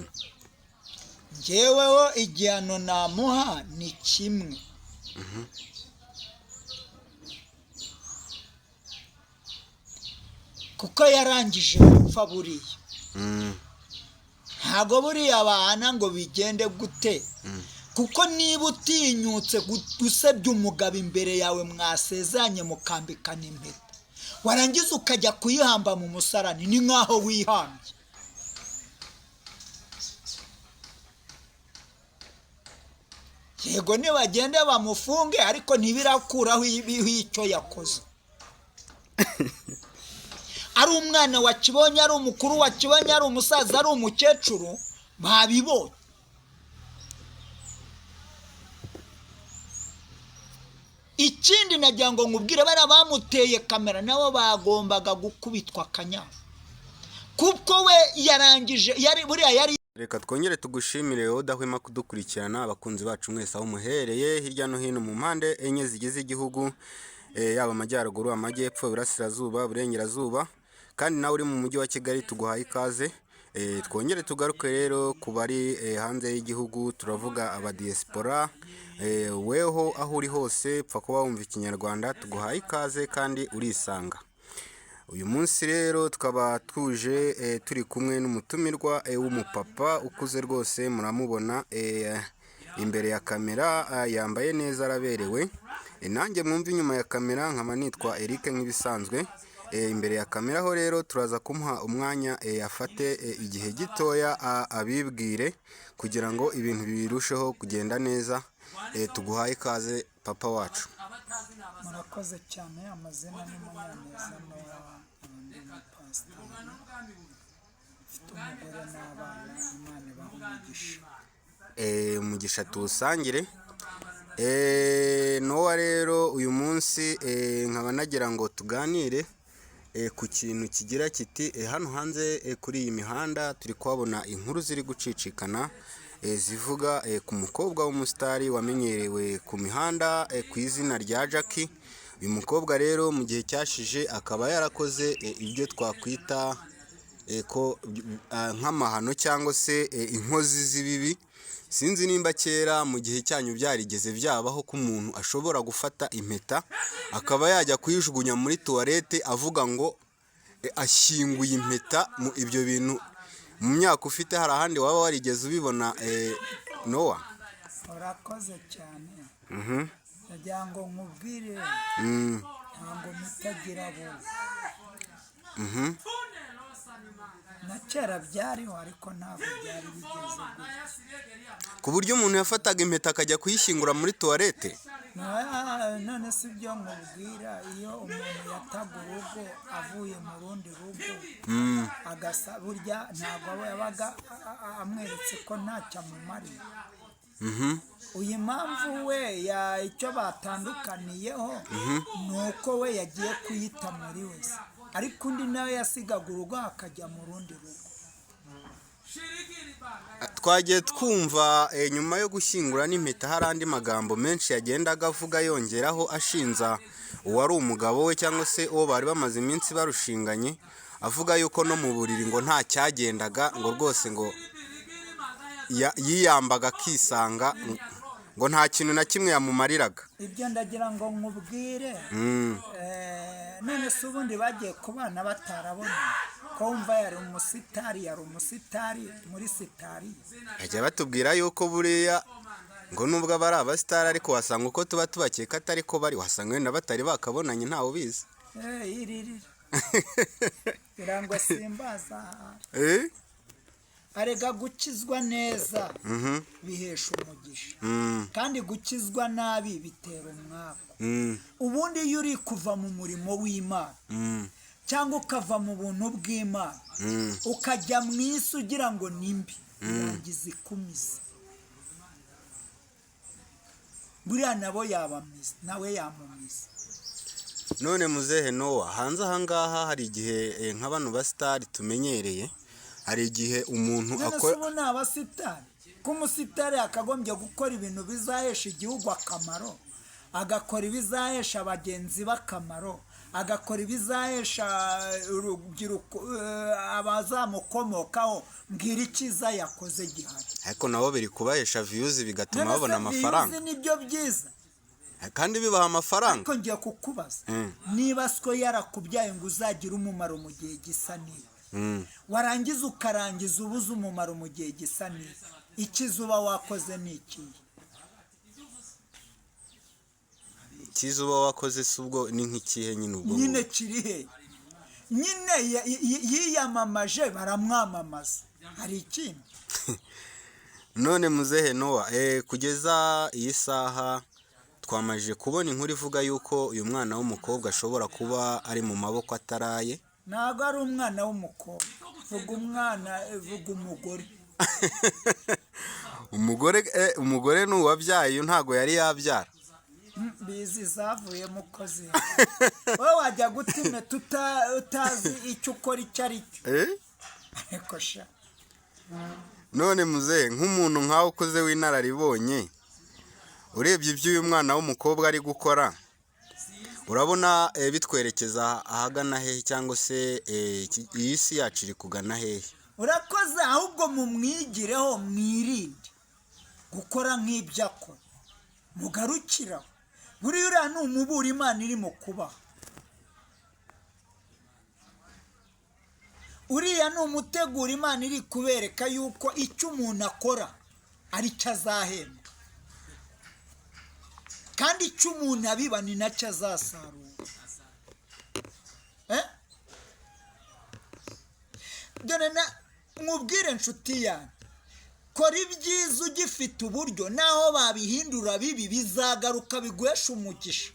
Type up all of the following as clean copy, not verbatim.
gihano? Njyeweho igihano namuha ni kimwe. Kuko yarangije gupfa buriya. Ntabwo buriya bahana ngo bigende gute, kuko niba utinyutse gusebya umugabo imbere yawe mwasezeranye mukambikana impeta, warangiza ukajya kuyihamba mu musarani, ni nk'aho wihambye. Yego, nibagende bamufunge, ariko ntibirakuraho icyo yakoze. Ari umwana wakibonye, ari umukuru wakibonye, ari umusaza, ari umukecuru, babibonye. Ikindi nagira ngo nkubwire, bariya bamuteye kamera nabo bagombaga gukubitwa akanyafu, kuko we yarangije yari buriya yari. Reka twongere tugushimire wowe udahwema kudukurikirana, abakunzi bacu mwese aho muherereye hirya no hino mu mpande enye zigize igihugu, yaba amajyaruguru, amajyepfo, iburasirazuba, iburengerazuba, kandi nawe uri mu mujyi wa Kigali tuguhaye ikaze. Twongere tugaruke rero ku bari hanze y'igihugu, turavuga abadiyesipora, weho aho uri hose pfa kuba wumva Ikinyarwanda, tuguhaye ikaze kandi urisanga. Uyu munsi rero tukaba tuje turi kumwe n'umutumirwa w'umupapa ukuze rwose, muramubona imbere ya kamera, yambaye neza araberewe. Nanjye mwumva inyuma ya kamera nkaba nitwa Eric nk'ibisanzwe. Imbere ya kamera ho rero turaza kumuha umwanya, afate igihe gitoya abibwire kugira ngo ibintu birusheho kugenda neza. Tuguhaye ikaze papa wacu. Murakoze cyane. Amazina ni Munyaneza Nowa, undi ni pasiteri, mfite umugore n'abana, Imana ibaha umugisha. Umugisha tuwusangire. Nowa rero uyu munsi nkaba nagira ngo tuganire ku kintu kigira kiti hano hanze kuri iyi mihanda turi kuhabona inkuru ziri gucicikana, zivuga ku mukobwa w'umusitari wamenyerewe ku mihanda ku izina rya Jackie. Uyu mukobwa rero mu gihe cyashije akaba yarakoze ibyo twakwita ko nk'amahano cyangwa se inkozi z'ibibi. Sinzi nimba kera mu gihe cyanyu byarigeze byabaho ko umuntu ashobora gufata impeta akaba yajya kuyijugunya muri tuwarete avuga ngo ashyinguye impeta. Mu ibyo bintu mu myaka ufite hari ahandi waba warigeze ubibona, Nowa? Urakoze cyane. Ndagira ngo nkubwire, ntabwo mutagira bo na kera byariho, ariko ntabwo byari bigeze gutya. Ku buryo umuntu yafataga impeta akajya kuyishyingura muri tuwarete? None si ibyo nkubwira, iyo umuntu yataga urugo avuye mu rundi rugo agasa burya, ntabwo aba yabaga amweretse ko ntacyo amumariye. Uyu mpamvu we ya icyo batandukaniyeho ni uko we yagiye kuyita muri wese, ariko undi nawe yasigaga urugo akajya mu rundi rugo. Twagiye twumva nyuma yo gushyingura n'impeta hari andi magambo menshi yagendaga avuga yongeraho ashinza uwari umugabo we cyangwa se uwo bari bamaze iminsi barushinganye, avuga yuko no mu buriri ngo nta cyagendaga, ngo rwose ngo yiyambaga akisanga, ngo nta kintu na kimwe yamumariraga. Ibyo ndagira ngo nkubwire, none se ubundi bagiye kubana batarabonanye, ko wumva yari umusitari, yari umusitari muri sitari? Bajya batubwira yuko buriya ngo nubwo aba ari abasitari, ariko wasanga uko tuba tubakeka atari ko bari, wasanga wenda batari bakabonanye, ntawe ubizi. Iririra ngira ngo simbaza. Arega gukizwa neza bihesha umugisha, kandi gukizwa nabi bitera umwaku. Ubundi iyo uri kuva mu murimo w'Imana cyangwa ukava mu buntu bw'Imana ukajya mu isi ugira ngo ni mbi, irangiza ikumize. Buriya nabo yabamize, nawe yamumize. None muzehe Nowa, hanze ahangaha hari igihe nka bano basitari tumenyereye, hari igihe umuntu None se akora ubu ni abasitari, ko umusitari yakagombye gukora ibintu bizahesha igihugu akamaro, agakora ibizahesha bagenzi be akamaro. agakora ibizahesha urubyiruko, abazamukomokaho. Mbwira icyiza yakoze gihari. Ariko nabo biri kubahesha views, bigatuma None se babona amafaranga. Views nibyo byiza? Kandi bibaha amafaranga. Ariko ngiye kukubaza, niba siko yarakubyaye ngo uzagire umumaro mu gihe gisa n'ibi, warangiza ukarangiza ubuze umumaro mu gihe gisa n'ibi, icyiza uba wakoze ni ikihe? Icyiza uba wakoze si ubwo ni nk'ikihe nyine ubwo Nyine ngubwo? Kiri he nyine? Yiyamamaje baramwamamaza, hari ikindi? None muzehe Nowa, kugeza iyi saha twamajije kubona inkuru ivuga yuko uyu mwana w'umukobwa ashobora kuba ari mu maboko ataraye. Ntabwo ari umwana w'umukobwa, vuga umwana, vuga umugore. Umugore, umugore ni uwabyaye, uyu ntago yari yabyara. Bizi zavuyemo uko ziri. Wowe wajya guta impeta utazi icyo ukora icyo ari cyo? Ariko sha. None muzehe, nk'umuntu nkawe ukuze w'inararibonye, urebye ibyo uyu mwana w'umukobwa ari gukora, urabona bitwerekeza ahagana hehe, cyangwa se iyi si yacu iri kugana hehe? Urakoze. Ahubwo mumwigireho, mwirinde gukora nk'ibyo akora, mugarukiraho. Buriya uriya ni umuburo Imana irimo kubaha, uriya ni umuteguro Imana iri kubereka yuko icyo umuntu akora ari cyo azahembwa, kandi icyo umuntu abiba ni nacyo azasarura. Eh? Dore na nkubwire nshuti yanjye, kora ibyiza ugifite uburyo, naho babihindura bibi bizagaruka biguhesha umugisha.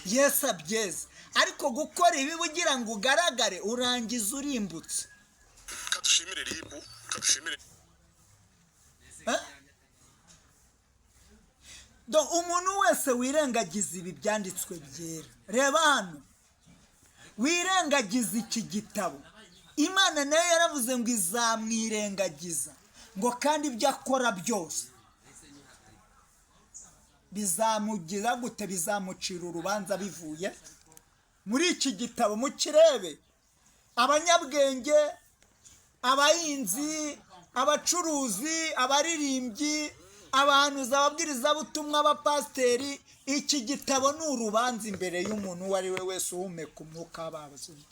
Yesu abyeze. Ariko gukora ibibi ugira ngo ugaragare, urangiza urimbutse. Kadushimire RIB, kadushimire. Eh? Umuntu wese wirengagiza ibi byanditswe byera, reba hano, wirengagiza iki gitabo, Imana nayo yaravuze ngo izamwirengagiza, ngo kandi ibyo akora byose bizamugira gute? Bizamucira urubanza bivuye muri iki gitabo. Mukirebe, abanyabwenge, abahinzi, abacuruzi, abaririmbyi, abahanuzi, ababwirizabutumwa, abapasiteri, iki gitabo ni urubanza imbere y'umuntu uwo ari we wese uhumeka umwuka w'abazima.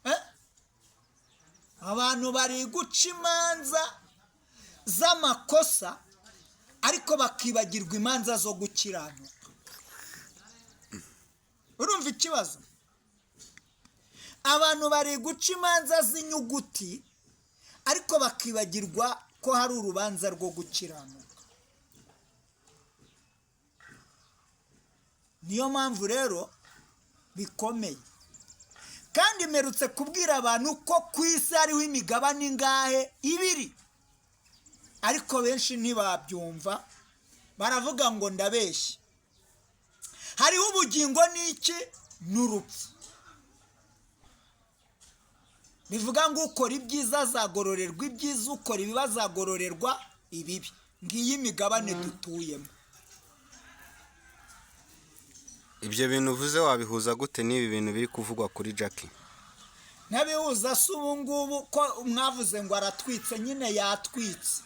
Eh? Abantu bari guca imanza z'amakosa, ariko bakibagirwa imanza zo gukiranuka. Urumva ikibazo? Abantu bari guca imanza z'inyuguti, ariko bakibagirwa ko hari urubanza rwo gukiranuka. Niyo mpamvu rero bikomeye. Kandi mperutse kubwira abantu ko ku isi hariho imigabane ingahe? Ibiri. Ariko benshi ntibabyumva, baravuga ngo ndabeshya. Hariho ubugingo n'iki? N'urupfu. Bivuga ngo ukora ibyiza azagororerwa ibyiza, ukora ibibi azagororerwa ibibi. Ngiyi imigabane dutuyemo. Ibyo bintu uvuze wabihuza gute n'ibi bintu biri kuvugwa kuri Jackie? Ntabihuza se? Ubu ngubu ko mwavuze ngo aratwitse, nyine yatwitse.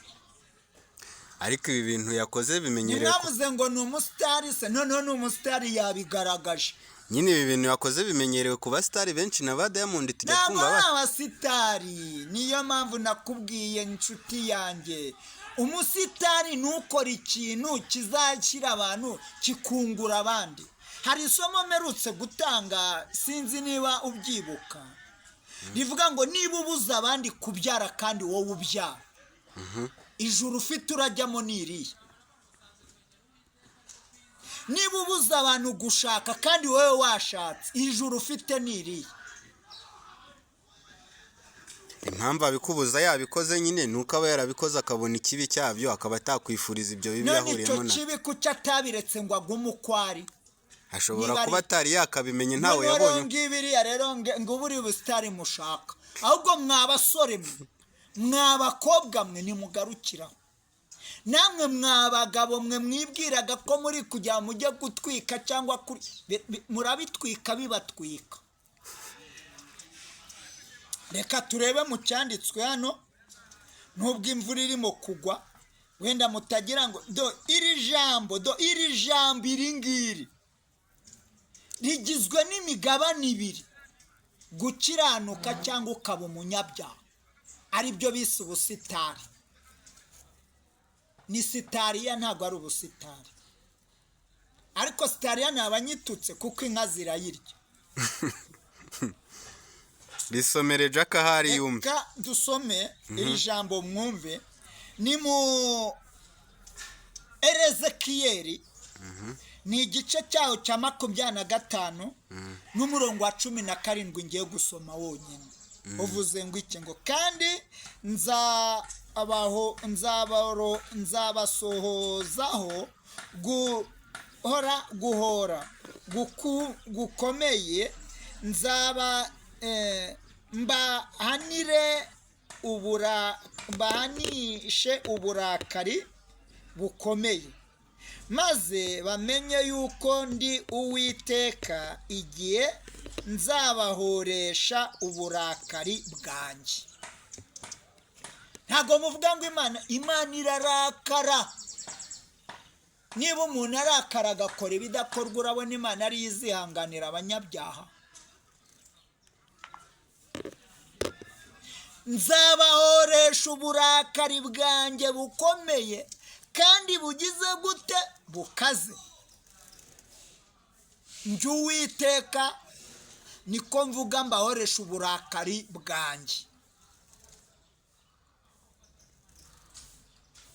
Ariko ibi bintu yakoze bimenyerewe Ntimwavuze ngo ni umusitari se? Noneho ni umusitari, yabigaragaje. Nyine ibi bintu yakoze bimenyerewe ku basitari benshi, na ba Diamond tujya Ntabwo twumva ari abasitari. Niyo mpamvu nakubwiye inshuti yanjye, umusitari ntukore ikintu kizashyira abantu, kikungura abandi. Hari isomo mperutse gutanga, sinzi niba ubyibuka, rivuga ngo niba ubuza abandi kubyara kandi wowe ubyara, ijuru ufite urajyamo ni irihe? Niba ubuza abantu gushaka kandi wowe washatse, ijuru ufite ni irihe? Impamvu abikubuza yabikoze nyine ni uko aba yarabikoze akabona ikibi cyabyo, akaba atakwifuriza ibyo bibi None icyo yahuriyemo na kibi kuki atabiretse ngo agume uko ari? Ashobora Niba kuba atari yakabimenye, ntawe Noneho rero yabonye. Ngibiriya rero ngo ubu uri busitari mushaka, ahubwo mwa basore mwe, mwa bakobwa mwe, nimugarukiraho. Namwe mwa bagabo mwe mwibwiraga ko muri kujya mujye gutwika cyangwa murabitwika bibatwika. Reka turebe mu cyanditswe hano, nubwo imvura irimo kugwa, wenda mutagira ngo do iri jambo, do iri jambo iri ngiri rigizwe n'imigabane ibiri: gukiranuka cyangwa ukaba umunyabyaha, aribyo bise ubusitari. Ni sitariya, ntabwo ari ubusitari, ariko sitariya ni abanyitutse kuko inka zirayirya. Risomere Jack ahari yumve. Reka dusome iri jambo mwumve. Ni mu Erezekiyeli, ni igice cyaho cya 25 n'umurongo wa 17 ngiye gusoma wonyine. Uvuze ngo iki? Ngo kandi nzabaho nzabaro nzabasohozaho guhora gukomeye, nzaba mbahanire mbahanishe uburakari bukomeye, maze bamenye yuko ndi Uwiteka igihe nzabahoresha uburakari bwanjye. Ntabwo muvuga ngo Imana irarakara. Niba umuntu arakara agakora ibidakorwa, urabona Imana ariyo izihanganira abanyabyaha? Nzabahoresha uburakari bwanjye bukomeye kandi bugize gute? Bukaze. Njye Uwiteka niko mvuga, mbahoresha uburakari bwanjye.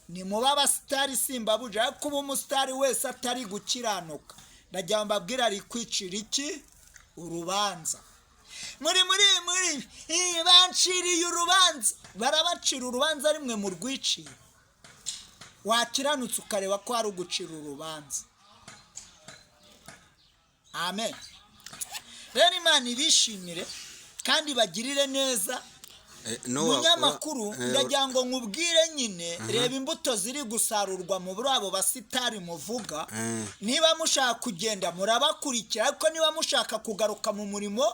Nimuba abasitari simbabuje, ariko uba umusitari wese atari gukiranuka, ndagira ngo mbabwire ari kwicira iki? Urubanza. Muri muri muri banciriye urubanza, barabacira urubanza rimwe mu rwiciye. Wakiranutse ukareba ko hari ugucira urubanza. Amen. Rero Imana ibishimire kandi bagirire neza. Munyamakuru, ndagira ngo nkubwire nyine, reba imbuto ziri gusarurwa muri abo basitari muvuga. Niba mushaka kugenda murabakurikira, ariko niba mushaka kugaruka mu murimo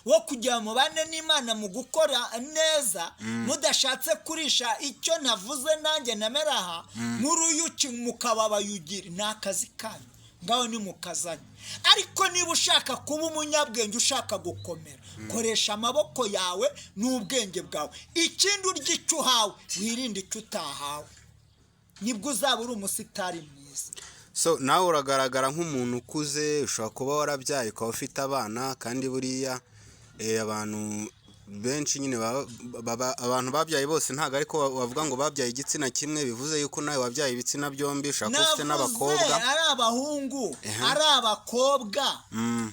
wo kugira mubane n'Imana mu gukora neza, mudashatse kurisha icyo navuze nanjye nameraha nk'uruyuki mukaba abayugiri, ni akazi kanyu, ngaho ni mukazanye. Ariko niba ushaka kuba umunyabwenge, ushaka gukomera, koresha amaboko yawe n'ubwenge bwawe. Ikindi, urya icyo uhawe, wirinde icyo utahawe, nibwo uzaba uri umusitari mwiza. So nawe uragaragara nk'umuntu ukuze, ushobora kuba warabyaye ukaba ufite abana, kandi buriya abantu benshi nyine abantu babyaye bose ntabwo ariko bavuga ngo babyaye igitsina kimwe, bivuze yuko nawe wabyaye ibitsina byombi, ushobora kuba ufite Navuze n'abakobwa. ari abahungu, ari abakobwa,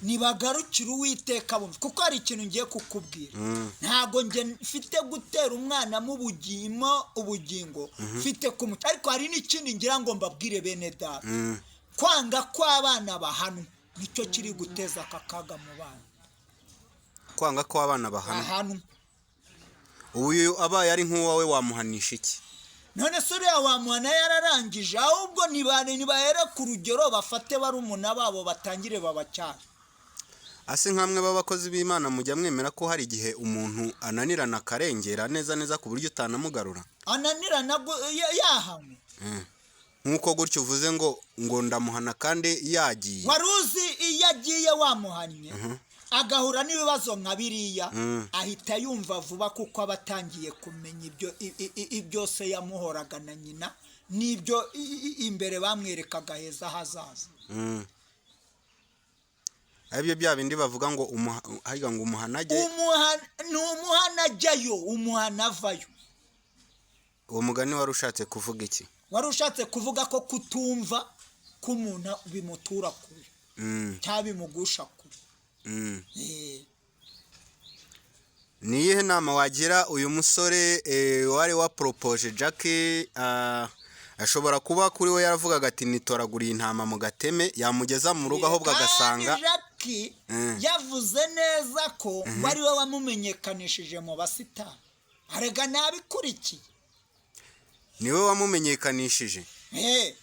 nibagarukire Uwiteka bumve, kuko hari ikintu ngiye kukubwira. Ntabwo njye mfite gutera umwana mu ubugingo mfite kumuca, ariko hari n'ikindi ngira ngo mbabwire bene data: kwanga kw'abana bahanwa nicyo kiri guteza aka kaga mu bana. Kwanga ko abana bahanwa? Bahanwa. Uyu abaye ari nk'uwawe wamuhanisha iki? None se uriya wamuhana yararangije? Ahubwo nibahere ku rugero, bafate barumuna babo batangire babacyahe. Ase nkamwe b'abakozi b'Imana, mujya mwemera ko hari igihe umuntu ananirana akarengera neza neza ku buryo utanamugarura? Ananirana yahanywe? Nk'uko gutyo uvuze ngo ndamuhana kandi yagiye. Wari uzi iyo agiye wamuhannye agahura n'ibibazo nka biriya, ahita yumva vuba, kuko aba atangiye kumenya ibyo ibyo se yamuhoraga na nyina n'ibyo imbere bamwerekaga heza hazaza. Aribyo bya bindi bavuga ngo harya ngo umuhanage. Ni umuhana ajyayo, umuhana avayo. Uwo mugani wari ushatse kuvuga iki? Wari ushatse kuvuga ko kutumva k'umuntu bimutura kure cyangwa bimugusha kure. Ni iyihe nama wagira uyu musore wari waporopoje Jackie? Ashobora kuba kuri we yaravugaga ati nitoraguriye intama mu gateme, yamugeza mu rugo ahubwo agasanga Kandi Jackie yavuze neza ko ngo ari we wamumenyekanishije mu basitari, arega nabikurikiye. Niwe wamumenyekanishije? Eh.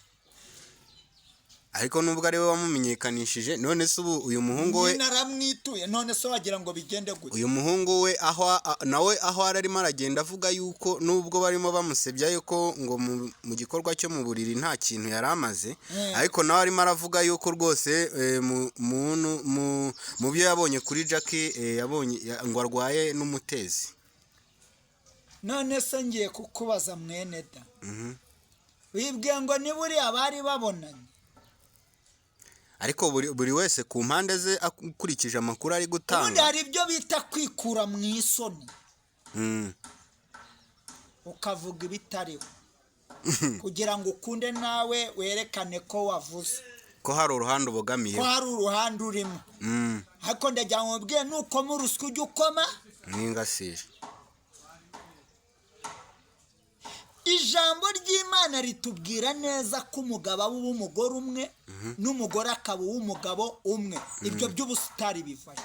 Ariko nubwo ari we wamumenyekanishije, none se ubu uyu muhungu we Nyine aramwituye, none se wagira ngo bigende gute? Uyu muhungu we aho nawe aho ari arimo aragenda avuga yuko nubwo barimo bamusebya yuko ngo mu gikorwa cyo mu buriri nta kintu yari amaze, ariko nawe arimo aravuga yuko rwose mu byo yabonye kuri Jackie, yabonye ngo arwaye n'umutezi. None se ngiye kukubaza, mwene da, wibwiye ngo ni buriya bari babonanye? Ariko buri wese ku mpande ze, akurikije amakuru ari Ubundi gutanga. hari ibyo bita kwikura mu isoni, ukavuga ibitariho kugira ngo ukunde nawe werekane ko wavuze, ko hari uruhande ko ubogamiyeho, hari uruhande urimo. Ariko ndagira ngo mubwiye, nukoma urusyo ujye ukoma n'ingasire. Ijambo ry'Imana ritubwira neza ko umugabo aba uw'umugore umwe, n'umugore akaba uw'umugabo umwe. Ibyo by'ubusitari bivayo?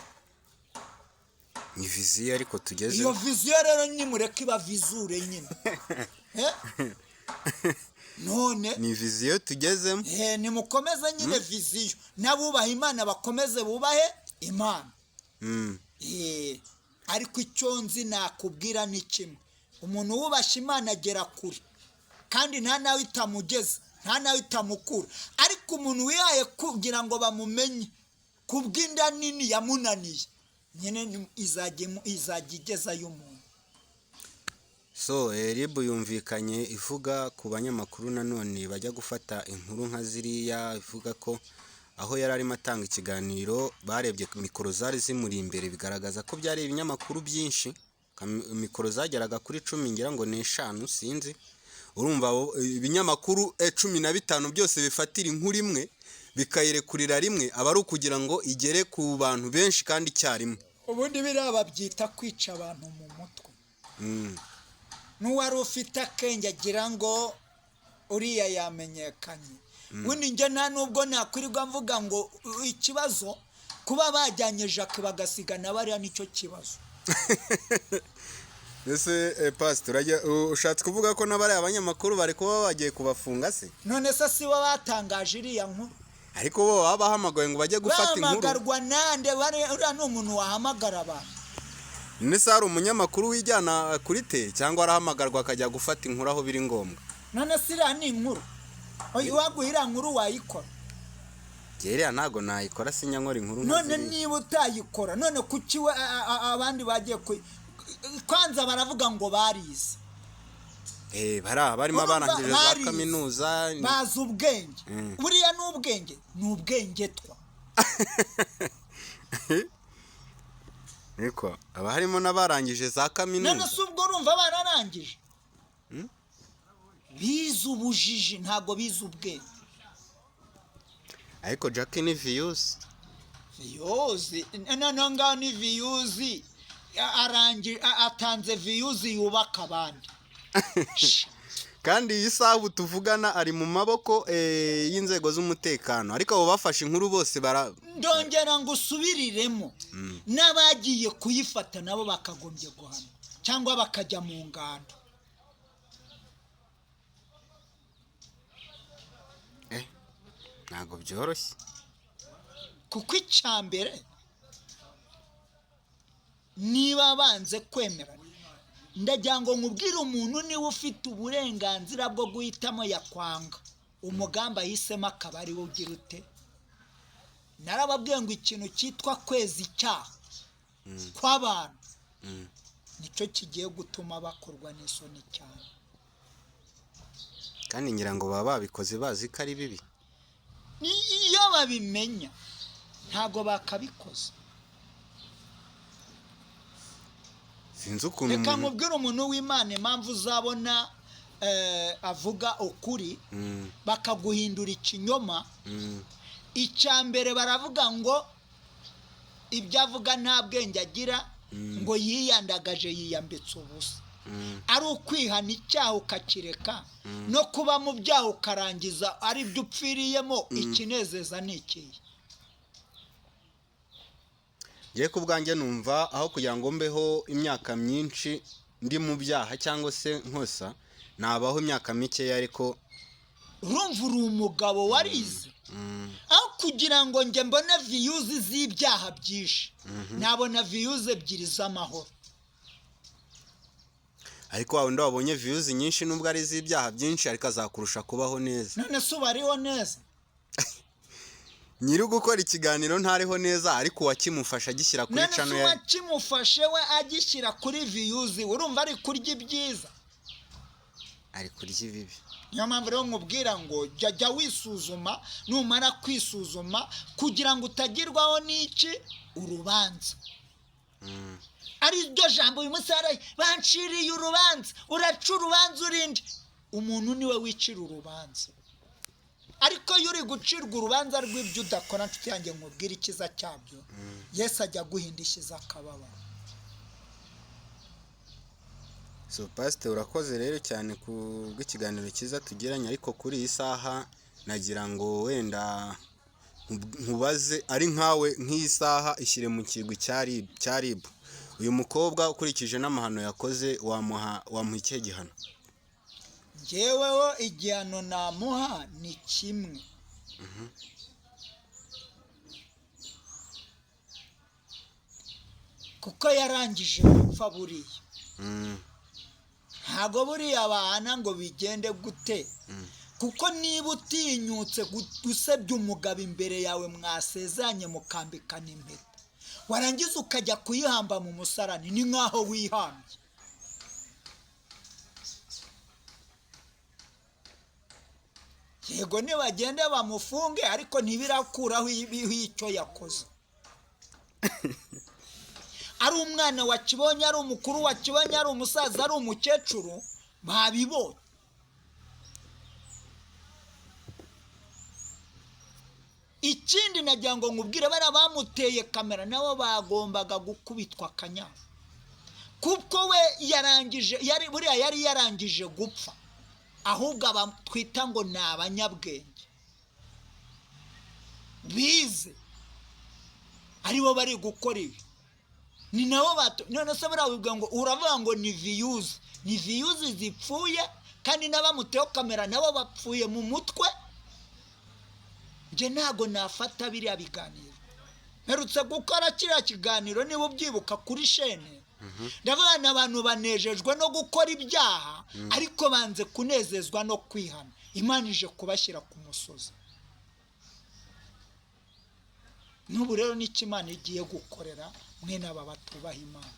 Ni vision ariko Iyo tugezeho. vision rero nimureke iba vizure nyine. Eh? None Ni vision tugezemo. Nimukomeze nyine vision, n'abubaha Imana bakomeze bubahe Imana. Ariko icyo nzi nakubwira ni kimwe: umuntu wubashye Imana agera kure, kandi nta nawe itamugeza, nta nawe itamukura. Ariko umuntu wihaye kugira ngo bamumenye kubw'inda nini yamunaniye nyine, izajya igezayo umuntu. So RIB yumvikanye ivuga ku banyamakuru nanone bajya gufata inkuru nka ziriya, ivuga ko aho yari arimo atanga ikiganiro barebye mikoro zari zimuri imbere, bigaragaza ko byari ibinyamakuru byinshi. Mikoro zageraga kuri 10, ngira ngo ni 5, sinzi. Urumva ibinyamakuru 15 byose bifatira inkuru imwe bikayirekurira rimwe, aba ari ukugira ngo igere ku bantu benshi kandi icyarimwe. Ubundi biriya babyita kwica abantu mu mutwe. N'uwari ufite akenge agira ngo uriya yamenyekanye. Ubundi njye nta nubwo nakwirirwa mvuga ngo ikibazo kuba bajyanye Jacques bagasigana bariya, nicyo kibazo. Ese pastor, ushatse kuvuga ko n'abariya abanyamakuru bari kuba bagiye kubafunga se? None se si bo batangaje iriya nkuru? Ariko bo baba bahamagawe ngo bajye gufata inkuru. Bahamagarwa nande? Uriya ni umuntu wahamagara abantu? Nese hari umunyamakuru wijyana kuri te, cyangwa arahamagarwa akajya gufata inkuru aho biri ngombwa? None se iriya ni inkuru? Oya, uwaguha iriya nkuru wayikora? Iriya ntabwo nayikora, sinya nkora inkuru nka None ziriya. niba utayikora, none kuki we abandi bagiye kwanza baravuga ngo barize? Bari barimo Urumva abarangije za barize. kaminuza. Bazi ubwenge. Buriya ni ubwenge, ni ubwenge twa Niko haba harimo n'abarangije za None kaminuza. se ubwo urumva bararangije? Bize ubujiji, ntabwo bize ubwenge. Ariko Jackie ni views. Views noneho ngaho ni views, atanze views yubaka abandi. Kandi iyi saha ubu tuvugana ari mu maboko y'inzego z'umutekano, ariko abo bafashe inkuru bose bara Ndongera ngo usubiriremo, n'abagiye kuyifata nabo bakagombye guhanwa cyangwa bakajya mu ngando. Ntabwo byoroshye. Kuko icya mbere, niba banze kwemera, ndagira ngo nkubwire, umuntu niba ufite uburenganzira bwo guhitamo, yakwanga umugambi ahisemo akaba ari wo ugira ute. Narababwiye ngo ikintu cyitwa kweza icyaha kw'abantu nicyo kigiye gutuma bakorwa n'isoni cyane. Kandi ngira ngo baba babikoze bazi ko ari bibi. Iyo babimenya ntabwo bakabikoze. Sinzi ukuntu Reka umuntu nkubwire, umuntu w'Imana, impamvu uzabona avuga ukuri bakaguhindura ikinyoma, icya mbere baravuga ngo ibyo avuga nta bwenge agira, ngo yiyandagaje, yiyambitse ubusa. Ari ukwihana icyaha ukakireka, no kuba mu byaha ukarangiza ari byo upfiriyemo, ikinezeza ni ikihe? Ngiye ku bwanjye numva aho kugira ngo mbeho imyaka myinshi ndi mu byaha cyangwa se nkosa Nabaho imyaka mikeya, ariko Urumva, uri umugabo warize. Aho kugira ngo njye mbone views z'ibyaha byinshi, nabona views ebyiri z'amahoro. Ariko wa wundi wabonye views nyinshi, nubwo ari iz'ibyaha byinshi, ariko azakurusha kubaho neza. None se uba ariho neza? Nyiri gukora ikiganiro ntariho neza, ariko uwakimufasha agishyira kuri None se channel ya uwakimufashe we agishyira kuri views, urumva ari kurya ibyiza? Ari kurya ibibi. Niyo mpamvu rero nkubwira ngo jya wisuzuma. Numara kwisuzuma, kugira ngo utagirwaho n'iki? Urubanza. Ari ryo jambo uyu munsi hari banciriye urubanza. Uraca urubanza urindi? Umuntu niwe wicira urubanza. Ariko iyo uri gucirwa urubanza rw'ibyo udakora, nshuti yanjye, nkubwire icyiza cyabyo: Yesu ajya aguhindishiza akababaro. So pasiteri, urakoze rero cyane ku bw'ikiganiro cyiza tugiranye. Ariko kuri iyi saha nagira ngo wenda nkubaze, ari nkawe, nk'iyi saha ishyire mu kigwi cya RIB, uyu mukobwa ukurikije n'amahano yakoze, wamuha ikihe gihano? Njyeweho igihano namuha ni kimwe. Kuko yarangije gupfa buriya. Ntabwo buriya bahana ngo bigende gute, kuko niba utinyutse gusebya umugabo imbere yawe mwasezeranye, mukambikana impeta, warangiza ukajya kuyihamba mu musarani, ni nk'aho wihambye. Yego, nibagende bamufunge, ariko ntibirakuraho icyo yakoze. Ari umwana wakibonye, ari umukuru wakibonye, ari umusaza, ari umukecuru, babibonye. Ikindi nagira ngo nkubwire, bariya bamuteye kamera nabo bagombaga gukubitwa akanyafu, kuko we yarangije, yari buriya yari yarangije gupfa. Ahubwo aba twita ngo ni abanyabwenge bize aribo bari gukora ibi, ni nabo bato. None se buriya wivuga ngo uravuga ngo ni views, ni views zipfuye, kandi n'abamuteho kamera nabo bapfuye mu mutwe. Njye ntabwo nafata biriya biganiro. Mperutse gukora kiriya kiganiro, niba ubyibuka, kuri shene. Ndavuga ni abantu banejejwe no gukora ibyaha, ariko banze kunezezwa no kwihana. Imana ije kubashyira ku musozi. N'ubu rero nicyo Imana igiye gukorera mwene aba batubaha Imana.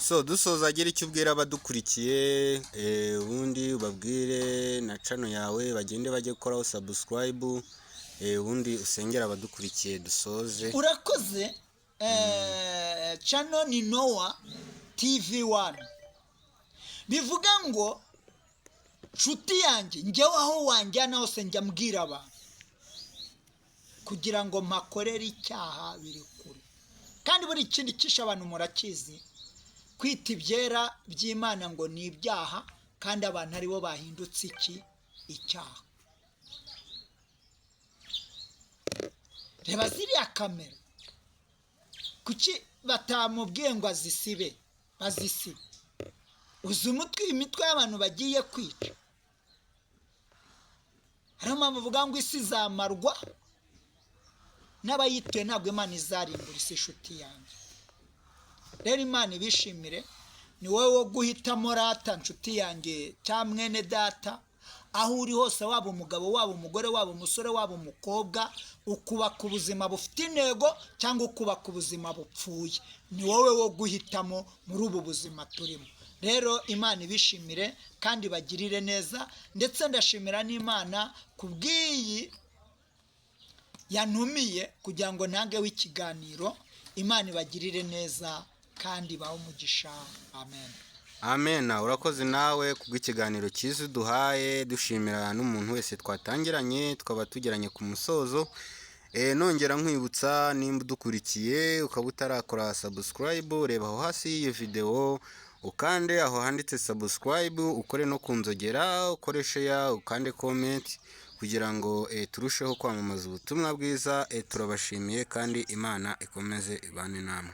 So dusoza, agira icyo ubwira abadukurikiye, ubundi ubabwire na channel yawe, bagende bajye gukoraho subscribe, ubundi usengera abadukurikiye, dusoze. Urakoze. Channel ni Nowa TV One. Bivuga ngo, nshuti yanjye, njyewe aho wanjyana hose njya mbwira abantu kugira ngo mpakorere icyaha biri kure. Kandi buri kindi kishe abantu murakizi, kwita ibyera by'Imana ngo ni ibyaha, kandi abantu aribo bahindutse iki? Icyaha. Reba ziriya kamera, kuki batamubwiye ngo azisibe? Bazisibe. Uzi umutwe, imitwe y'abantu bagiye kwica? Hariyo mpamvu uvuga ngo isi izamarwa n'abayituye, ntabwo Imana izarimbura isi, inshuti yanjye. Rero Imana ibishimire. Ni wowe wo guhitamo rata, nshuti yanjye cyangwa mwene data, aho uri hose, waba umugabo, waba umugore, waba umusore, waba umukobwa, ukubaka ubuzima bufite intego cyangwa ukubaka ubuzima bupfuye, ni wowe wo guhitamo muri ubu buzima turimo. Rero Imana ibishimire kandi bagirire neza. Ndetse ndashimira n'Imana ku bw'iyi yantumiye kugira ngo ntangeho ikiganiro. Imana ibagirire neza kandi ibahe umugisha. Amen. Amen. Urakoze nawe kubw'ikiganiro cyiza uduhaye. Dushimira n'umuntu wese twatangiranye, tukaba tugeranye ku musozo. Nongera nkwibutsa, nimba udukurikiye ukaba utarakora subscribe, reba aho hasi y'iyi video, ukande aho handitse subscribe, ukore no ku nzogera, ukore share, ukande comment, kugira ngo turusheho kwamamaza ubutumwa bwiza. Turabashimiye kandi Imana ikomeze ibane namwe.